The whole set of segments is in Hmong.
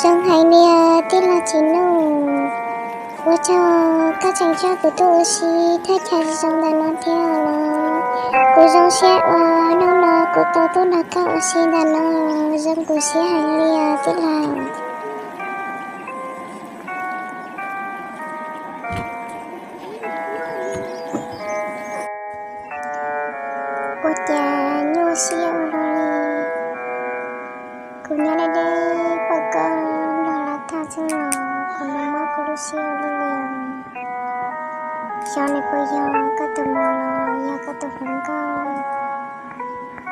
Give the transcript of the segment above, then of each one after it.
Zoo heev li os tij laug Tsim Nuj, ua tsaug koj tseem coj kuv tuaj ua si thaj chaw zoo ntawm no thiab los. Kuv zoo siab uas hnub no kuv tau tuaj nrog koj ua si ntawm no, zoo kuv siab heev li os tij laug. Ua cas nyuaj siab ua luaj li? Kuv nyob deb deb pom koj nrog lawv tham xwb los kuv nws mob kuv lub siab ua luaj li. Xyov nws puas yog koj tus muam los yog koj tus hluas nkauj.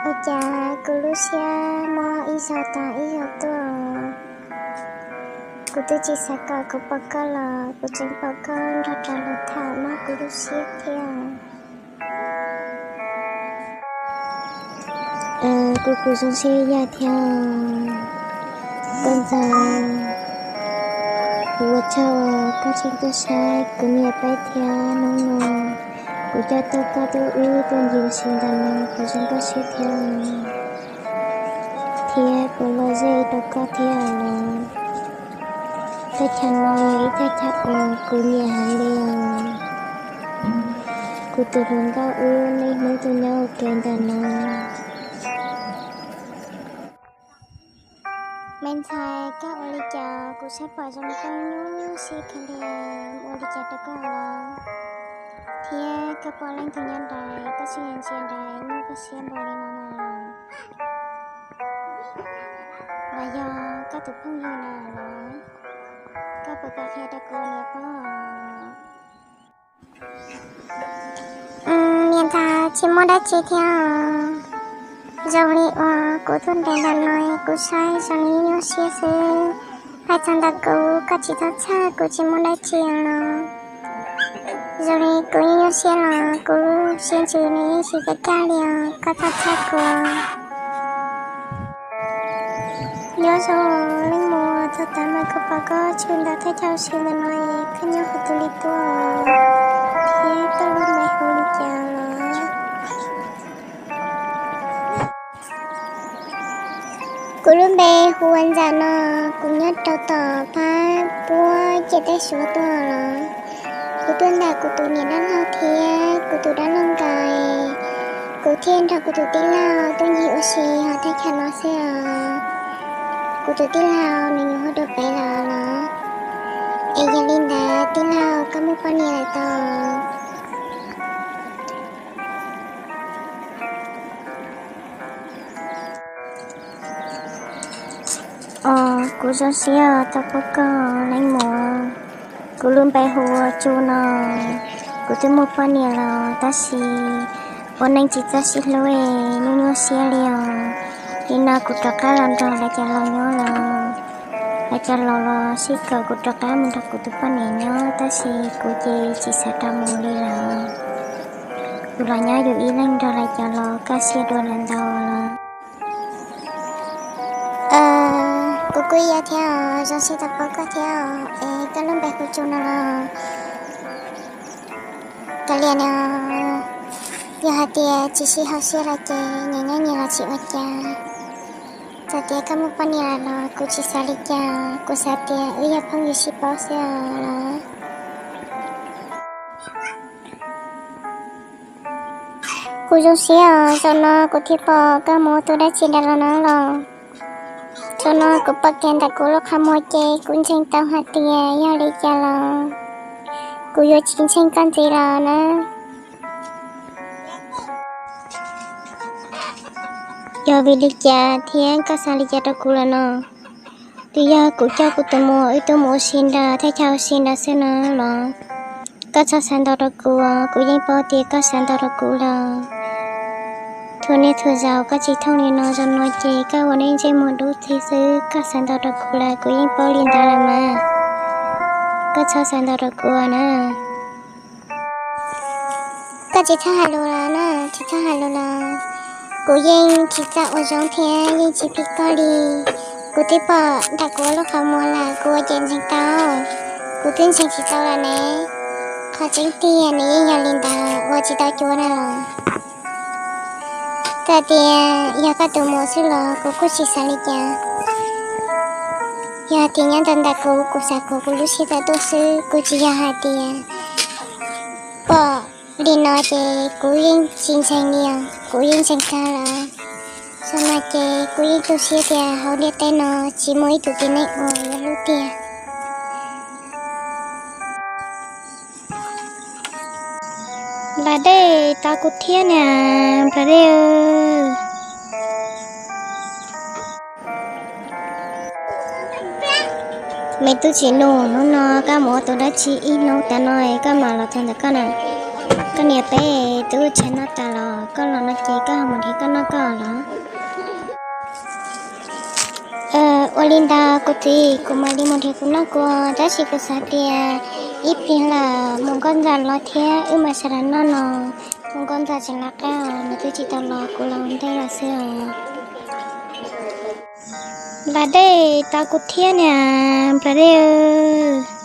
Ua cas kuv lub siab mob ib zaug tas ib zaug tuaj. Kuv twb tsis xav kom kuv pom koj los kuv tseem pom koj nrog rau lawv tham mob kuv lub siab thiab. Kuv kuv zoo siab yam thiab. Koj ntxawm, kuv ua tsaug koj tseem tuaj saib kuv niam peb thiab hnub no kuv coj tau koj tuaj wb tuaj ncig ua si ntawm no kuv zoo nkauj siab thiab. Thiab kuv los ze rau koj thiab los. Thaj chaw no yog ib thaj chaw uas kuv nyiam heev li os. Kuv tus hluas nkauj wb niaj hnub tuaj nyob ua ke ntawm no. Me ntxhais, koj ua li cas kuv saib pom zoo koj nyuaj siab kawg li, ua li cas rau koj los? Thiab koj pom leej twg nyob nraim koj tsis ntsia nraim nyuaj koj siab npaum li no na? Los yog koj tus phooj ywg na los? Koj puas kam qhia rau kuv niam paub? Niam ntxawm, tsis muaj dab tsi thiab os. Zoo li uas kuv tuaj nres ntawm no kuv saib zoo li nyuaj siab xwb. Hais txog ntawm kuv koj tsis txhob txhawj, kuv tsis muaj dab tsi os. Zoo li kuv nyuaj nyuaj siab los kuv lub siab ntsws nws yeej tsis kaj kaj li os, koj txhob txhawj kuv. Nyob zoo leej muam, txog tav mas kuv pom koj tshwm ntawm thaj chaw ua si ntawm no es koj nyob qhov twg li tuaj? Thiab koj lub npe hu li cas los? Kuv lub npe hu ua Ntxawm no, kuv nyob rau tom phab puab ciam teb Suav tuaj los. Kuv tuaj ntawm kuv tus niam dab laug thiab kuv tus dab laug nkaus, kuv thiaj nrog kuv tus tij laug tuaj ncig ua si hauv thaj chaw no xwb os. Kuv tus tij laug nws nyuam qhuav dua pem lawm los. Es yog li ntawd tij laug koj muaj poj niam lawm tau? Os, kuv zoo siab tau pom koj leej muam. Kuv lub npe hu ua Tsu no. Kuv twb muaj poj niam los tab sis ua neej tsis txawj sib hlub, nyuaj nyuaj siab li os. Li no kuv rov qab los nrog lawv cov laus nyob los, lawv cov laus los sib kom kuv rov qab mus nrog kuv tus poj niam nyob tab sis kuv ces tsis xav rov mus li lawm. Kuv los nyob yus ib leeg nrog lawv cov laus kaj siab dua lawm ntau los. Kuv kuj yog thiab os, zoo siab tau pom koj thiab os. Es koj lub npe hu Tsu no los? Kav liam no, yog hais tias tsis sib haum siab los ces nyias nyob nyias los tsis ua cas. Txawm tias koj muaj poj niam lawm los kuv tsis xav li cas, kuv xav tias wb yog phooj ywg sib paub xwb os. Kuv zoo siab os, zaum no kuv thiaj pom koj mus ua tus dab tsi nram los no los. Zaum no kuv pom kiag ntawm kuv lub qhov muag ces kuv ntseeg tau hais tias yog li cas los kuv yuav tsis ntseeg koj ntxiv lawm na. Yog vim li cas thiab koj xav li cas rau kuv lawm no? Twb yog kuv coj kuv tus muam wb tuaj mus ua si nrad thaj chaw ua si nrad xwb no los. Koj txhob xav ntau rau kuv, kuv yeej paub tias koj xav ntau rau kuv lawm. Txhua niaj txhua zaus koj tsis thooj li no, zaum no ces koj ua neej ntsej muag dub txig xwb, koj xav ntau rau kuv lawm, kuv yeej paub li ntawd lawm mas. Koj txhob xav ntau rau kuv na. Koj tsis txhob hais lus lawm na, tsis txhob hais lus lawm. Kuv yeej tsis txawj ua zoo thiab yeej tsis phim koj li. Kuv twb pom nram kuv lub qhov muag lawm, kuv ua cas ntseeg tau? Kuv twb ntseeg tsis tau lawm ne. Qhov tseeb tiag nws yeej yog li ntawd, ua tsis tau cuav na los. Txawm tias yog koj tus muam xwb los kuv kuj tsis xav li cas. Yog tias nyob ntawm ntawm kuv, kuv xav khuv kuv lub siab tau tuaj xwb, kuv tsis yog hais tias pom li no ces kuv yeej tsis ntseeg li os, kuv yeej ntseeg kawg lawm. Xav mas ces kuv yeej tu siab tias hauv ntiaj teb no tsis muaj ib tug tib neeg uas yuav hlub tiag. Nplas dej tos kuv thiab niam nplas dej. Me tub txiv nus, hnub no koj mus ua tus dab tsi ib hnub tas no koj mam los txog ntawm koj na? Koj niam peb twb ua tshais noj tas los koj los no ces koj ho mus nrhiav koj noj koj los? Ua li ntawd kuv txiv, kuv mam li mus nrhiav kuv noj kuv, tab sis kuv xav tias ib pliag lawm mus nkauj ntxawm los thiab wb mam sawv daws noj no. Mus nkauj ntxawm tseem lawv qab os, nws twb tsis tau los, kuv los ua ntej lawm xwb os. Nplas dej tos kuv thiab niam nplas dej.